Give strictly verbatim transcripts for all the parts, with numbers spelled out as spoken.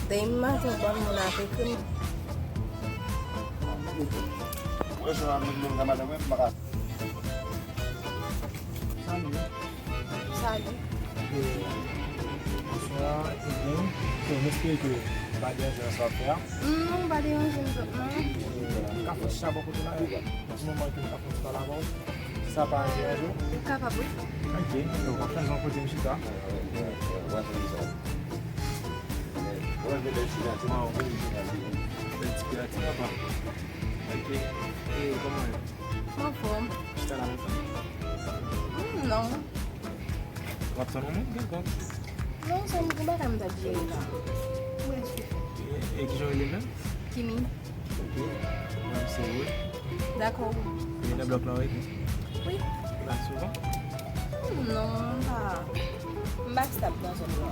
Demen maten, bann moun ap ekri m. Mwen, se yon moun, mwen, maten, mwen, m pa ka. Salut. Salut. Eh, bonsoir, ebyen, so, m espere ke w pa deranje nan sa w ap fè a. Non, m pa deranje m zòt, non. Eh, ka fè chita bò kote la, nan ti moman ke m ta fè ti pale avè w. Si sa pa deranje w. Ou kapab, wi. Ok, donk, w ap chanje yon kote m chita. Wow. Bèl ti pye a, ti papa. Ok. E, kòman w ye? M anfòm. Chita la, mwen. Hmm, non. W ap tann yon moun kèlkonk? Non, se yon bagay m t ap jere la. Ou wè, se fè. E, e kijan w rele menm? Kimi. Ok. Mwen se Wood. Dakò. E nan blòk la w rete? Wi. Ou la souvan? Hmm, non, m pa, m pa stable nan zòn nan.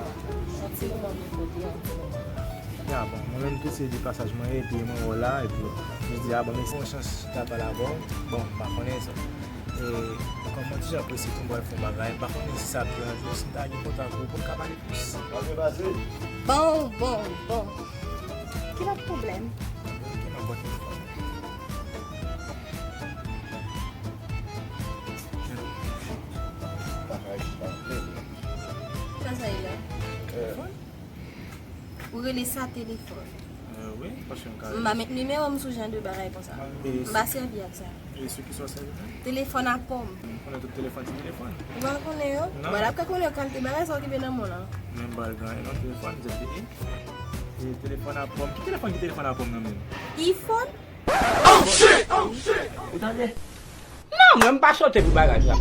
Yon ti moman m kote, yon ti moman. Ya, bon, mwen menm tou se de pasaj mwen ye, epi mwen wè w la, epi m di, a bon, men se yon chans chita pale avè w. Bon, m pa konnen sa. E, kòman ti jan apresye tou m pral fè yon bagay, m pa konnen si sa ap deranje w, si m ta gen kontak ou pou m ka pale plis. Bon, bon, bon. Ki lòt pwoblèm? Ki nan bòt telefòn? Sa sa ye la? Ou rele sa telefòn? Euh, wi, paske m ka. M pa met nimewo m sou jan de bagay konsa. E m pa sèvi ak sa. E sou ki sa w sèvi menm? Telefòn a pòm. M konnen tout telefòn se telefòn. Ou pa konnen yo? Non. Bon, l ap ka konnen yo kalite bagay sa w kenbe nan men w la. Men m pa l gen non telefòn, Z T E. E telefòn a pòm. Ki telefòn ki telefòn a pòm nan menm? iPhone? Oh shit! Oh shit! Ou tande? Non, mwen m pa chote pou bagay sa.